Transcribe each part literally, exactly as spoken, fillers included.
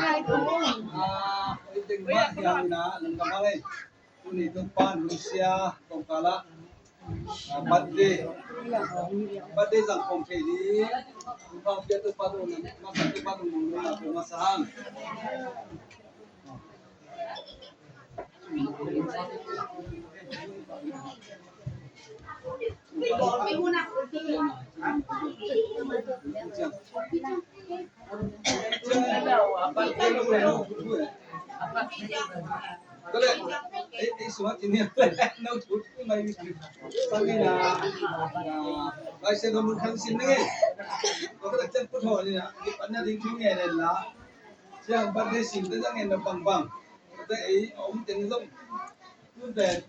Ah, oi teng mah hiang na, lam ka mang ei. Tuni Topa nusia kong kala. Ah, birthday. Birthday zang kong thei ni. Topa pia Topa dong na, masa Topa dong na, kong masa hang. Siang birthday sim te zang en na bangbang. Te ei a om teng zong. Tun pen,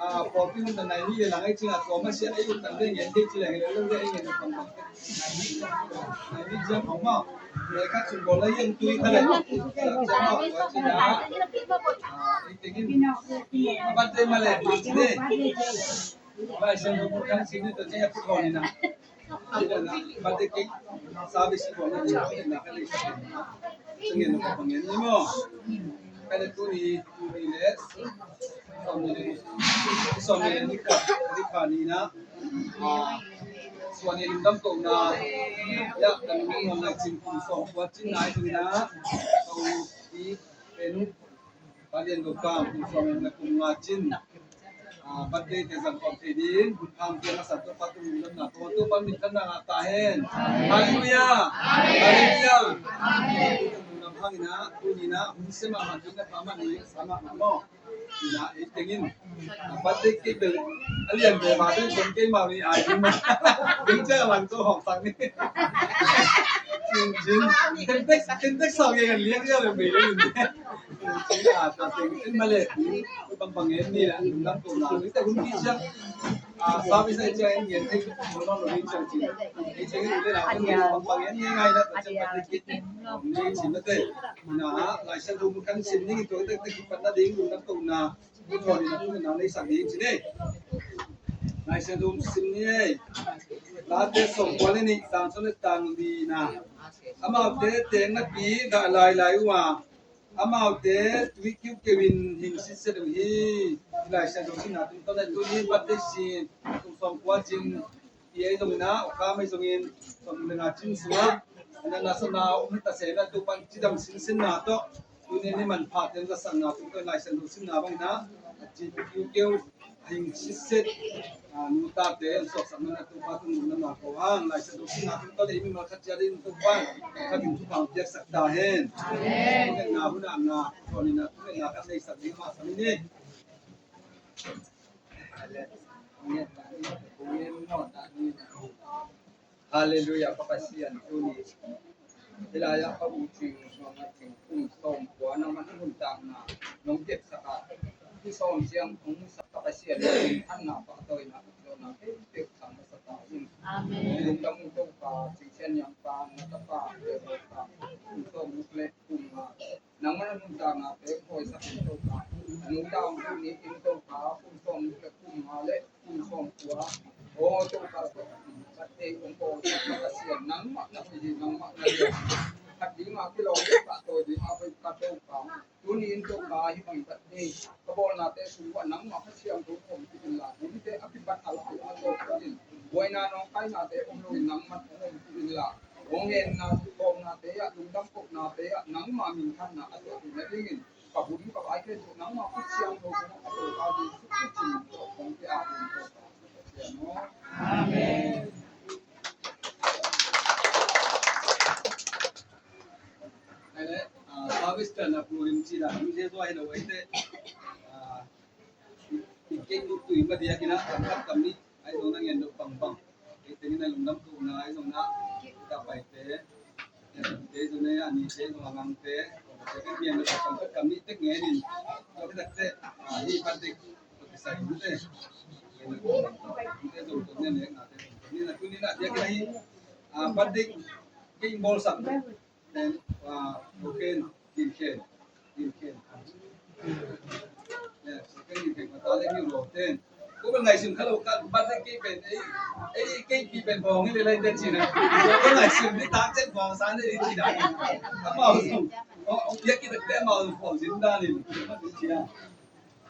ah, pawlpi hun ta nai ni le lang ei cing a tua ma sia ei hun tan de ngen thei ci le ngen lo de ei ngen na bangbang. Nai ni ziang hong ma. Le khat sun bawl la hiang tui khat le. Ziang ma tua ci na. Ah, ei teng in. Birthday ma le, birthday. Lai siang lo kan sim ni tua ci a pu thawng ni na. Birthday cake service ko na ni na ka ni sa. Sangin na ka pangen ni mo. Ka le tuni, tuni le. Sawm ni le, sawm ni le ni khat, ni khat ni na. Ah, suan ni lungdam ko na. Ya, kan mong na cin kum sawm kua cin na i tuni na. Ko i pen Palian ko kam kum sawm le kum nga cin. Ah, birthday te zang kong thei ding, hang te masa Topa tung lungdamna ko, Topa min thanna ngah ta hen. Halleluia. Halleluia. Lungdam hang ina, tuni na, hun sema ma tuni na pa ma ni, sama ma mo. Ina, ei teng in. Ah, birthday cake bel, a lian bel ma, teng kei ma ni ai ding ma. Ding cia man ko hong sang ni. Cin, cin. Teng tek, teng tek sawng ye kan lian ye bel bel ni. Tua teng in ma le, bang bang en ni la, lam ko la, ni ta hun ki siang. Ah, service ai siang en ni, en thei ko no lo ni siang ci. Ei siang en le la, bang bang en ni ngai la, ta siang pa ni ki. Ni ci ma te. Na, lai siang ru kan sim ni to te te ki pa na ding lam ko na. Ni to ni na ko na ni sa ding ci ni. Lai siang ru sim ni ei. La te song kwa ni ni, tang so ni tang ni na. Amau te teng na pi, da lai lai ua. Amaute tui kiukiu in hing sitset uh hi. Lai Siangtho simna tungtawn le tuni birthday sin kum sawm kua cin i ei zongin ah, a kam ei zongin sawm le nga cin sungah na nasana om hi ta se na, Topa'n cidam sinsinna tawh tuni ni manpha teng zasakna tungtawn Lai Siangtho simna bangin ah a ci kiukiu. Hing sitset, ah, nu tate an suaksak man a Topa tung mun na ma ko hang, Lai Siangtho simna tungtawn le i mimal khat ciat in Topa khat in thupha piaksak ta hen. Amen. Thungetna hun ah na, thungetna, thungetna khat nei sak ding mah sam in ni. Halleluia, ka Pasian tuni. Hih lai-ah ka u Cing, Suang a Cing, kum sawm kua nangmah na nuntakna nong kepsak a, i sawm ciang hong musak ka Pasian, na min thanna pahtawina, updawtna khempeuh sang masa ta in. Amen. Lungdam ung Topa, Cing Sian Niang pa, na tapa, Topa, kum sawm guk le kum nga. Nangmah na nuntaknate khawisak in Topa. Nuntak hong tung ni in Topa, kum sawm le kum nga le kum sawm kua. Aw Topa, birthday hong bawlsak ka Pasian, nangmah na hoih hi, nangmah na lian. Khat ding a kilawm le pahtawi ding a hoih ka Topa. Tuni in Topa hih bang birthday ka bawlnate sung uah nangmah Kha Siangtho hong ompih inla, hunte a kipat a lai a tawpna in buaina nawngkainate om loin nangmah hong ompih inla. Hong henna, thukhawmnate ah, lungdam kohnate ah, nangma minthanna a tuah theihna dingin ka hun ka vai khempeuh nangma khut siangtho sungah ka Topa Jesuh Khrist min tawh kong pia a, min tawh ka Pasian aw. Amen. Ahi le, ah, service tan a purim ci dan, hong zia zuai lo, ahi te, ah, i keng duk tui ma diakin a, kam khat kam nih, ahi zong na ngen dok bangbang. Ei teng in a lungdam kohna, ahi zong na, ka paite, te zong na, a nite zong a ngamte, te ka ngen dok kam khat kam nih tek ngen in, tua khit takte, ah, hi pan tek, tua kisai in te. Te zong tua ngen lek na, te zong tua ngen na, tuni na, diakin a hi, ah, pan tek, keng bawlsak. Then, ah, okay, in ken, in ken. Yes, okay, in ken, mata le ni lo ten. Ko ben ngai sim kha lo ka, birthday cake pen, ei, ei, cake pen bawng hi le lai ten ci na. Ko ben ngai sim ni tak ten bawng sa ni ci na. Ka bawng sim. Ong piak i tek te amau pawl zin dan in.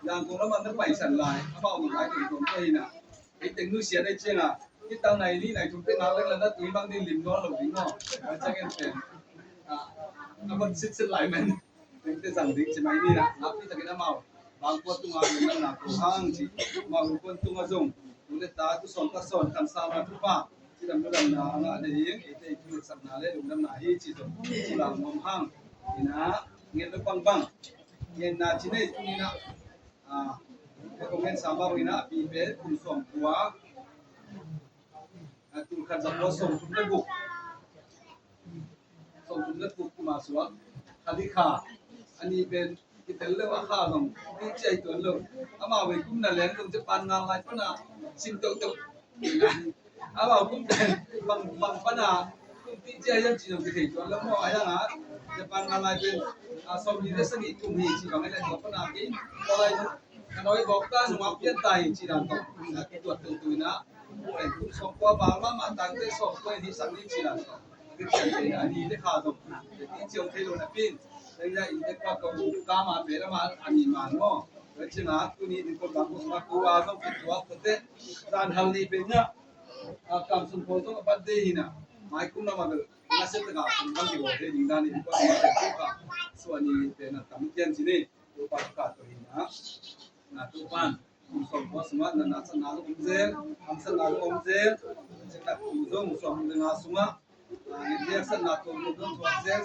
Zangkong lamah na paisan lai amau mun lai teng tawm te hi na. Ei teng nusia nei ciang a, i tang nai li nai thum te ngak leng la na tui mang ding lim nawn lo ding maw. A ciang en pen a, a ban sit sit lai man. Teng te zang ding ci mai ni na. Nakpi takin amau bangkua tungah lungdamna ko hang ci. Amau innkuan tungah zong tu le ta tu sawn ta sawn kan sa ma tu pa cidam lungdamna a ngah le hi. Eite i thu le sakna le lungdamna hi ci zong ci la nuam hang. Ina ngen lo bangbang ngenna ci nei tu ina. A, ka kong ngen sa bang ina a pi pen kum sawm kua. A, tul khat za kua sawm thum le guk. Sawm thum le guk kum a suak. Kha li kha. A ni pen kitel lo a kha zong ti ciai tuan lo. Amau vei kum na leng zong Japan ngal lai pana sim teuh teuh. Amau kum pen bang, bang pana kum ti ciai zong ci zong kithei tuan lo maw a yang a. Japan ngal lai pen, a, sawm li le sagih kum hi ci bang a leng bang pana kei. Ka lai zong ka nawi bawk ta nungak pian ta hi ci dan tawh. A, tuat teuh teuh ina. Kum sawm kua val mahmah tangte sawm kua in hih sak ni ci dan. Rithian te a ni te kha zong. Te ti ciong thei lo na pin. Te ya in te kua ka u ka ma pe la ma a ni man maw. Te ci na tu ni din ko bang ko sma ko a zong ki tua ko te. Zan hal ni pe nya. A kam sun ko zong a bat de hi na. Mai kum na ma bel. Na se te ka kum bang ki wo te ding dan ni ko ma te ko ka. So a ni pe na tam kian ci ni. Ko pa ka to hi na. Na tu pan. Kum sawm kua sungah natna satna zong om zel, hamsatna zong om zel. Cih tak tu zong sawm le nga sungah, a, ngetliak satna tuamtuam zong thuak zel.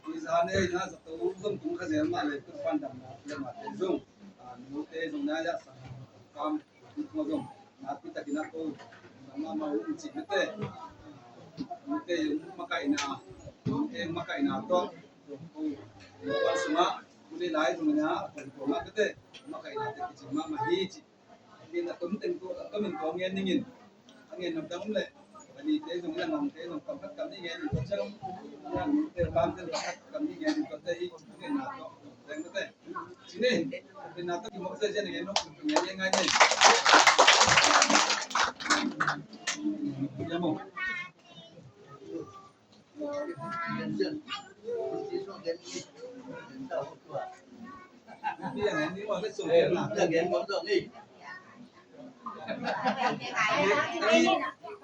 Tui za nei na zato zong tung kha zel mah le tu pan damna le mah te zong, a, nute zong na ya sa kam tu zong na pi takin a ko na ma ma um cih mete. Nute zong makaihna, nute makaihna tawh zong ko sungah. Tuni lai zong ina a tawmtawm ah ka te makaihna te kicing mahmah hi ci. Ina tom teng ko a tom in ko ngen ning in a ngen nam dang um leh a ni te zong ina nam te zong kam khat kam ni ngen in ko ciang ina ni te lam te zong khat kam ni ngen in ko te hi a ngen na ko dang ka te. Ci ni ina to ki mok se cian ngen nok ngen ngai ngai ni. Ya mo.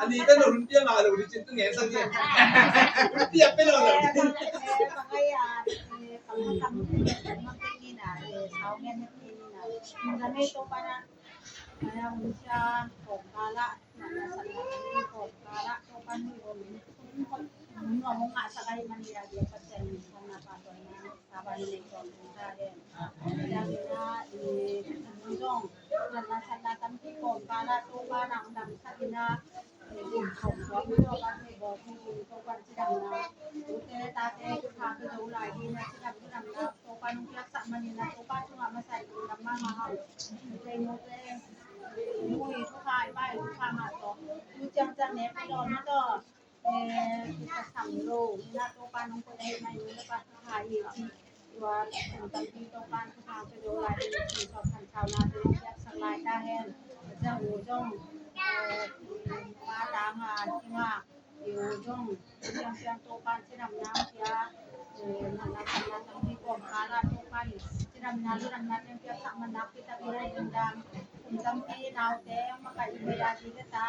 Ani ta no run pia ma lo di cin tu ngen sang ni. Run pia pe lo lo. Eh, ka sam lo, na Topa nong ko dai mai, na pa ka ha i ci. Tua kum tampi Topa nong ko ha ka lo lai i ci, tua kan sau na te nong piak sak lai ta hen. Ka zang u zong, eh, pa ta nga, i nga, i u zong, siang siang Topa cidam na kia, eh, na na na na tampi kawm ka la Topa i cidam na, cidam na, piak sak man na kita i rai dam. Kum tampi nau te, maka i baya di kita,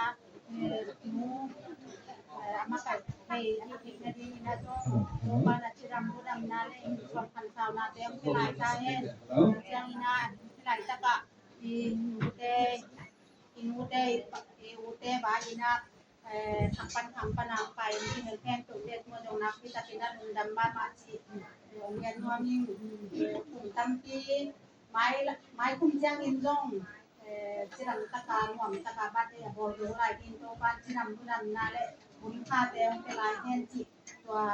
Mai kum ciangin zong, eh, cidam taka, nuam taka, bate a bawl zo lai in Topa cidam, cidam na le bun kha te ong te lai hen ci tua.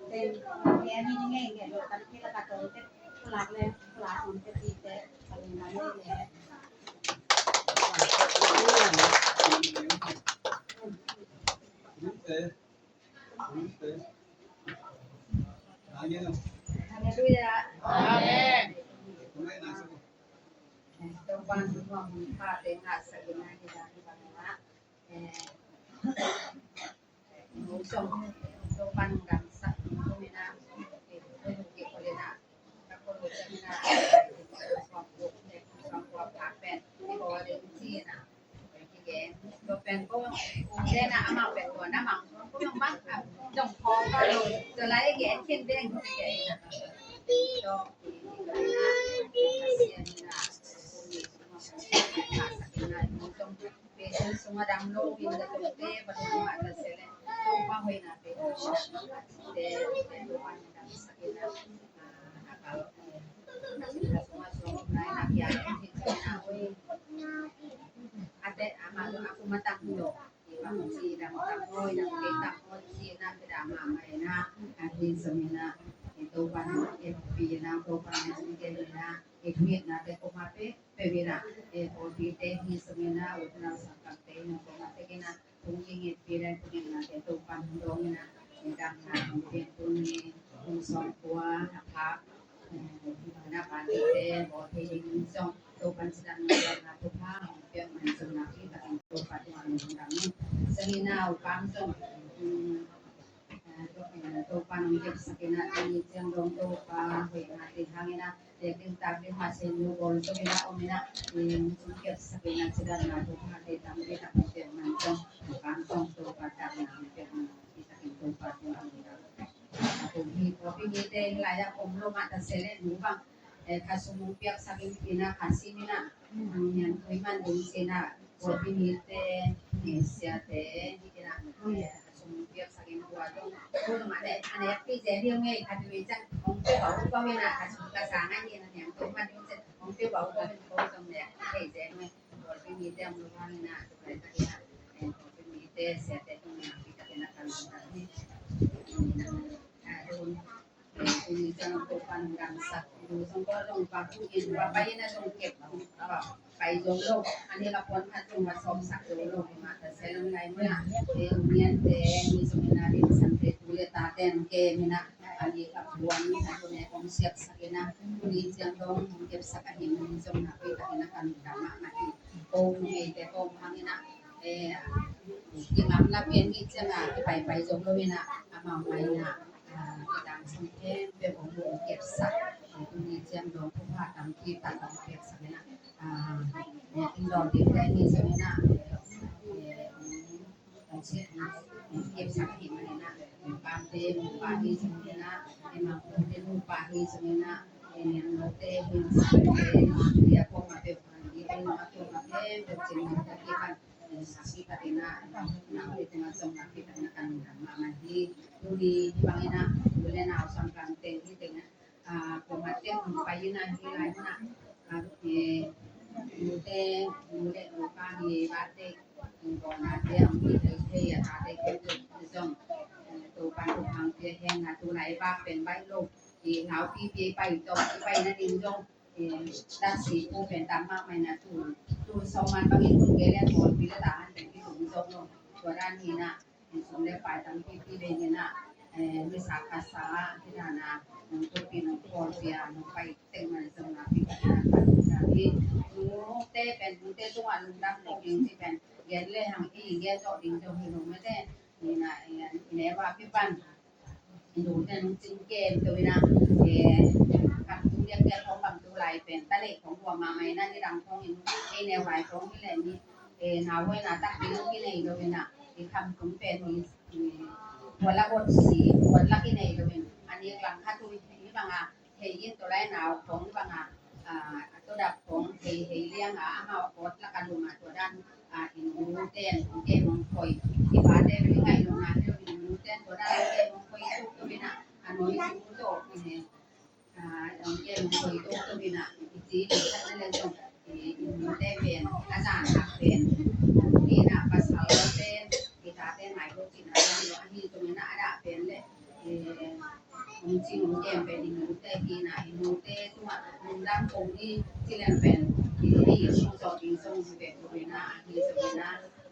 Ten nge ni nge nge lo kan ki la ka tong te kulak le kulak ong te ti te. Kan ni ma le le. Haleluya. Amen. Topan nuam pa te nga sa ina ni da ni ba na. Eh, nu song Topan gam sa ni na. Topan hong etpi in ah, Topan hong etpi in ah, i thuhilhnate kong a pia pia in ah, eh, pawlpite hi zong in ah, utnau sangkangte hi zong kong a pia in ah, tung i ngitpi le tung i ngitnate Topan hong dawng in ah, eh, damna hong piak tuni, kum sawm kua a phak, eh, na pawlpite bawl thei ding zong Topan sidan na thupha hong piak man zong nakpi takin Topa tungah lungdam ing. Zong in ah, u Pam zong, um, Topa nong kepsak in ah, tuni ciang dong Topa hoihna te hang in ah, tek ding tak ding mah sen nu bawl zong in ah om in ah, nong kepsak in ah, cidamna Topa te tam ding tak piak man zong, kan zong Topa takna piak man, i takin Topa tua ang in ah. A kum hi ko pi mi te lai a om lo mah ta se le nu bang, eh, kha sum piaksak in pi in ah, kha sim in ah, ang nian tui man ding sin ah, ko pi mi te, eh, siate, hi in ah, eh, sum piaksak in tua dong. Ko dong a ne, a ne pi ze liu ngei kha tui cang, hong pia bau ko min a kha sum ka sa ngai ni na niang ko man dong cang, hong pia bau ko min ko dong ne, hei ze ngei. Ko pi mi te am lu hang in a, tu kai ta in a, ko pi mi te sia te tung na pi ta in a kan ta ni. A dong. Tuni ciang Topan hong damsak, lu zong ko zong pa pu in, pa pai in a zong kep, pa pai zong lo, a ni ka puan khat zong ka sawmsak zong lo, mah ta se lang lai mah, eh, u nian te, ni zong in a lim san te, tu le ta ten ke, mi na, a ni ka puan khat zong ne kong siaksak in a, tuni ciang dong hong kepsak a hi, ni zong na pi ta in a kan dam mah mah hi, ko ngei te ko hang in a, eh, i ngam la pian hi ciang a, i pai pai zong lo in a, a mau mai in a, a, i dang sung khempeuh hong mu kepsak. Tuni ciang dong thupha tampi tak hong kepsak in a, a, in dong ding te ni zong in a, eh, hong siat in, hong kepsak hi man in a, Pam te nupa hi zong in a, eh, Mang Pu te nupa hi zong in a, eh, Niang Lo te hi zong in a, eh, Lia Pom a peuh hong hi, eh, Nong a peuh a peuh, peuh cin Nong te kipan, eh, nakpi takin a, eh, Nong te tungah zong nakpi takin a kan dam mahmah hi. Tuni hih bangin a, u le nau sangkang teng hi teng a, ah, kuamah teng hong pai in a, hih lai hun ah, ah, eh, nute, nu le nu pa hi, bate, hong kawmnate, hong hi thei thei a, tate khempeuh zong, eh, Topan thupha hong pia hen la, tu lai bak pen baih lo, i lau pipi pai tawh, i pai nading zong, eh, lasi pu pen tam mahmah in a, tu, tu sawm man bangin hong kei le pawlpi le ta han pen kitung zong lo, tua dan hi in a, sum le pai tampipi vei in a, eh, mi sa kha sa, hi dan a, nong tupi nong pawlpi a, nong pai teng man zong a pi ka na ka na hi. Nute pen, nute tungah lungdam lo ding ci pen, gen le hang i gen tawh ding zong hi lo mete, ni na, eh, ne va pi pan, nute nong cing kem to in a, eh, kam tu liak liak khong kam tu lai pen, ta le khong hua mahmah in a, ni dang khong in, eh, ne vai khong hi le ni, eh, nau hoi na tak ding ki nei lo in a, i kham tung pen ni, eh, tua la ot si, tua la ki nei lo in, a ni lang khat tu hi bang a, hei in tua lai nau khong bang a, ah, a tua dap khong hei, hei liang a, amau a ot la ka lum a tua dan, ah, i nu ten, i te mong khoi, i pa te ri ngai lo na, i nu ten tua dan i te mong khoi tu tu in a, a noi tu tu in a, ah, i te mong khoi tu tu in a, i ci ni khat na le zong, i, i nu te pen, a zan hak pen, i na pasal pen, i ta te mai lo cin a lo a hi tu in a, a da pen le, eh, hong cing hong kem pen i nute hi na, i nute tungah lungdam kong hi ci leng pen, i, i hong zawh ding zong hi ve ko hi na, hi zong hi na,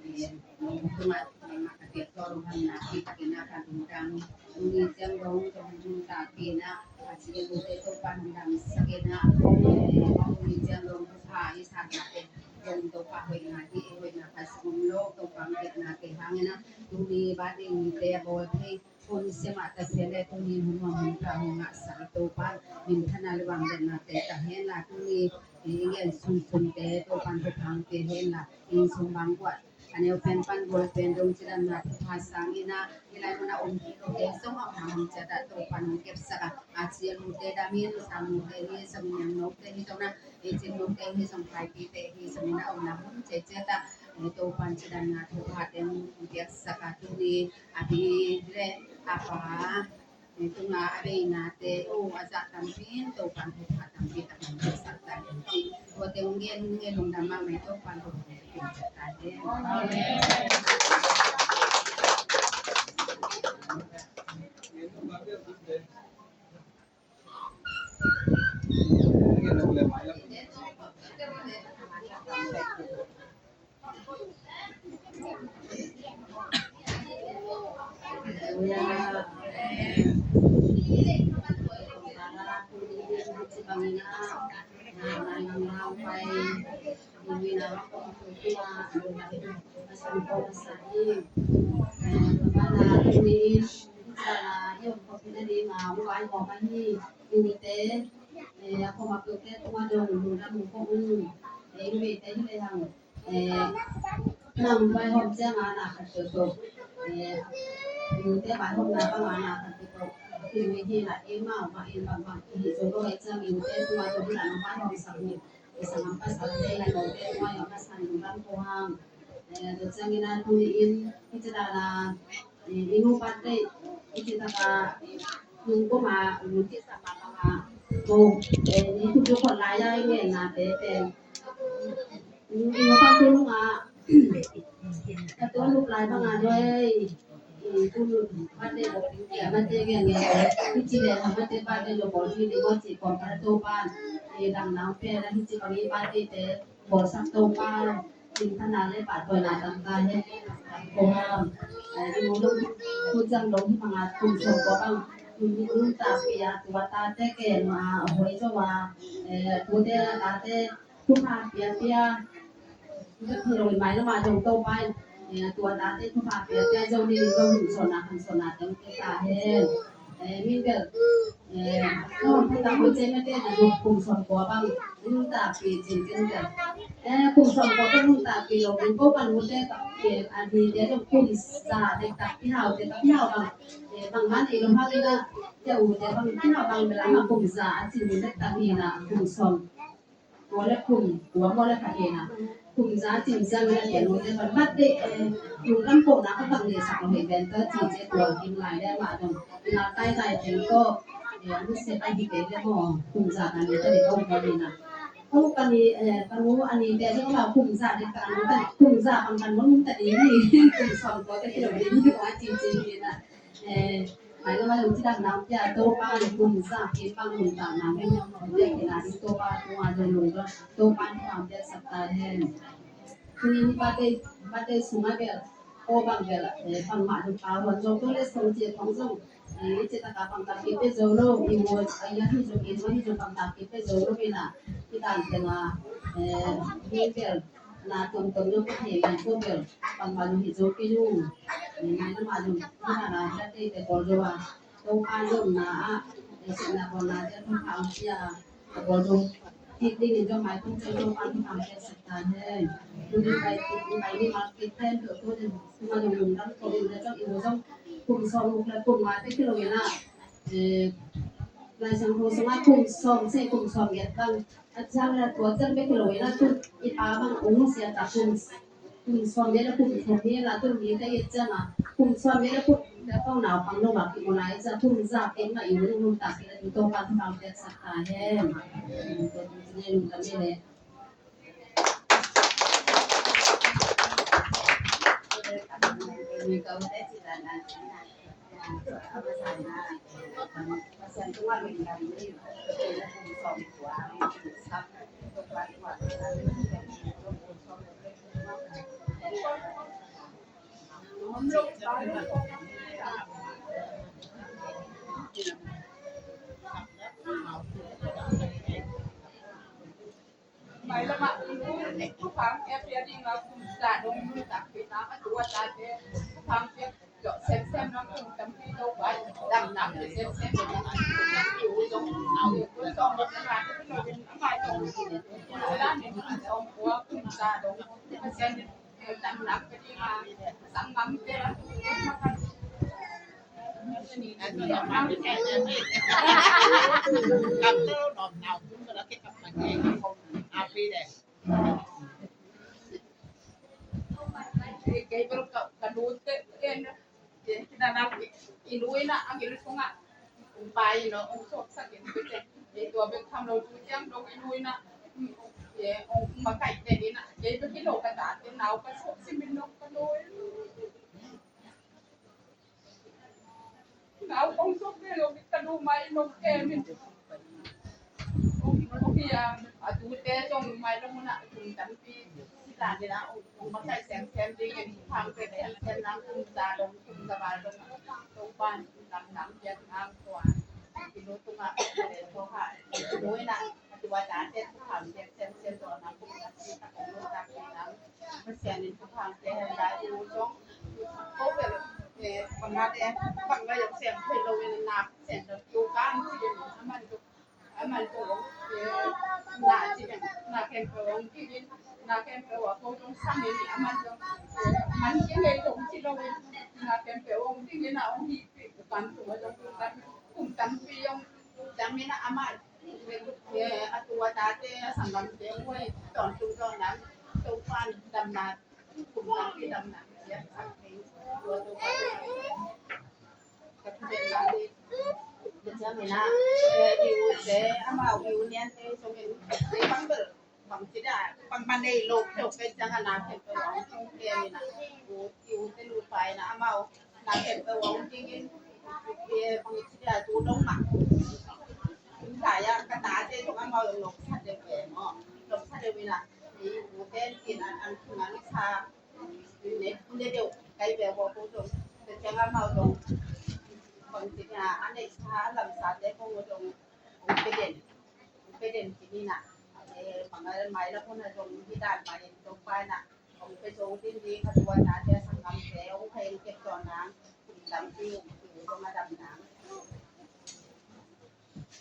i, nong tungah, nong mak a piak tawh lungdam na, hi takin a ka lungdam, tuni ciang dong, tong lungdam pi na, a ci i nute Topa lungdam sak in a, eh, tuni ciang dong Topa i sa na te, dong Topa hoih na hi, hoih na ka sum lo, Topa hong piak na te hang in a, tuni ba ding te a bawl thei, Hun sia mah ta sia le tuni hun nuam hun pha hun ngahsak Topa minthanna le vangliatnate ta hen la, tuni i gen sunsunte Topa thupha hong pia hen la, inn sung bang guah A neu pen pan gol pen dong cidamna thupha sangin ah, hih lai mun a om hi lote zong a om hang ciat ah Topa'n hong kepsak a, a cial mute damin, sang mute hi zong, niang note hi zong na, i cin note hi zong, paipite hi zong in a omna mun ciat ciat ah, eh, Topa'n cidamna thupha teng hong piaksak a, tuni a pi le a pa, eh, tunga a beinate, oh, a zah tampi in Topa'n thupha tampi tak hong piaksak ta hen ci. Tuate hong gen, hong gen lungdam mahmah, Topa'n thupha hong piaksak ta hen. Eh, nang vaihawm ciangin na khat tutuh, eh, nute vaihawmna bangin na khat tutuh, tuni hi la, eimau mah in bangbang i hih zo lo ahih ciangin nute tungah zong hi la, nang vaihawmsak hi. I sanggam pasalte, i note tungah zong a san lungdam ko hang. Eh, tua ciangin a tuni in i ci dan a, eh, i nupate i ci tak a, nung kum a, nung ci sa ma ma ma, ko, eh, i tutuh ko lai a i ngenna te pen Inu pang tu nung a, ka tuan luk lai bang a doi. I kun bate bok kia bate gen gen. I ci le ha bate bate lo bol hi di bol ci kon pa Topa'n. I dang nang pe na hi ci bang i bate te bol sak Topa. Cin thana le pa toi na tang ta he. Ko ha. I mu lung ku jang lo hi bang a kum song ko bang. Kun ta pia tua ta te ke ma hoi zo wa. Ku te ta te Thupha piapia, hi lo in mailam ah zong Topa in, eh, tua tate thupha piapia zong ni zong hun sona, hun sona teng te ta hen. Eh, min bel, eh, no, hun ta hun ce mete na zong kum som kua bang, hun ta pi cin ken bel. Eh, kum som kua bang hun ta pi lo, kum ko kan hun te ka, eh, a di te zong kum sa te ka pi hau te ka pi hau bang. Eh, bang man i lo hau ina, te u te bang pi hau bang bel ama kum sa, a cin hun te ka pi na kum som. Tua le kum, tua maw le khat hi na. Kum za cin za mi la pian maw te ban bat de, eh, kum lam ko na ka bang de sak lo hi ben ta cin ce tua kim lai le ma dong. Ina tai tai teng ko, eh, mu se tai hi te le maw, kum za kan de ta de ko ko hi na. Ko kan ni, eh, kan mu ani te le ko ba kum za de kan ta, kum za kan kan maw ta de ni, kum som ko te ki lo de ni ko a cin cin hi na. Eh, mai lo mai lo ci dang nang pia Topa kum za ki pang mun ta nang pia nang pia ki na di Topa tua lo lo lo Topa ni pang pia sak ta hen. Tuni ni bate bate sunga bel ko bang bel, eh, pang ma du pa wan zong to le song ci thong zong. Eh, ci ta ka pang ta ki pe zo lo i mo ai ya hi zo i mo hi zo pang ta ki pe zo lo i na. Ci dang te na, eh, ni bel na tong tong lo ko he mai ko bel pang ma lo hi zo ki lu. Ni mai na ma lo ni na na te te ko lo wa. Topa lomna ah, eh, sikna bawlna te thupha hong pia, a bawl dong. Kik dingin zong maitung ciang Topa thupha hong piaksak ta hen. Tuni pai, pai ni mal kik ten, to, to, to, tuma dong lungdam ko in le zong, in le zong, kum sawm uk le kum nga te ki lo in ah, eh, Lai Siangtho sungah kum sawm se, kum sawm giat bang. A ciang le tua ciang bek ki lo in ah, tun i pa bang ung sia ta kum Kum sawm le kum thum hi la tun mi te it ciang a. Kum sawm le kum te kong nau pang lo bak ki mo lai ciang kum za ken ma i mun mun ta ki la tu to pan pan te sak ta hen. Ko tu ne lu ka me le. Ni ka te ci la na. Mai lamah, thupha hong piak ding a kum za dong nuntakpih na a tua tate thupha hong piak zawh semsem na kum tampi Topa in damna pia semsem na kum za dong nuntakpih na amah zong kum za dong Pasian in Kei bel ka, ka lute en, kina na i nu ina a gil sunga pai no ong sop sak in kute. Kei tua bek tham lo tu ciang dong i nu ina e ong makaih den ina. Kei bel kilo ka tate nau ka sop simin no ka lo. Nau kong sop ve lo ka lu mai lo ke min. Ong ong hi a a tute zong mai lo muna tung tampi. Sila ni na ong ong makaih sem sem ding en phang pe sem sem na tung ta lo tung ta ba lo. Topa'n lam lam piak nang tua. Kilo tunga le to ha. Kilo ina a tua tate phang sem sem sem to na tung ta si ta kong lo ta pe nang. Pasian in thupha hong pia hen la i u zong ko bel bang a te bang la yam sem thei lo in na sem lo kiu kan ci den a man tu a man tu na ci den na khempeuh hong ding in na khempeuh a ko zong sang in a man zong man ci ngei zong ci lo in na khempeuh hong ding in a hong hi pi kan tu a zong kum tam pi hong tam in a man a tua tate a sanggamte huai tawntung tawnna Topa'n damna kum tampi damna piaksak thei tua Topa ka thugenna hi. Ka ciamina i ute amau i u niante zongin ei bang bel bang ci da bang man nei lo peuh kei ciang a na khempeuh a hong tung kei mina u i ute nupa ina amau na khempeuh a hong dingin bang ci da tu dong mah. Tung lai a ka tate zong amau zong lok sa deuh ve maw lok sa deuh mina i ute kin an an tung an sa ne ne deuh kai ve maw ko zong ka ciang amau zong bang ci da a nei sa a lam sa te ko zong ute den ute den ci ni na. Bang a mai la ko na zong hi dan mai zong pai na. Ong pe zo ding ding a tua tate a sanggamte ong kha eng kep tawn nang kum tampi ong kiu zong a dam nang.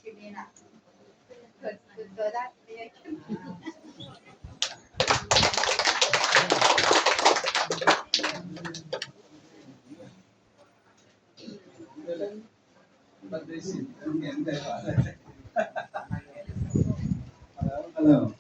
Kimina. Good, good, good. Hello. Hello.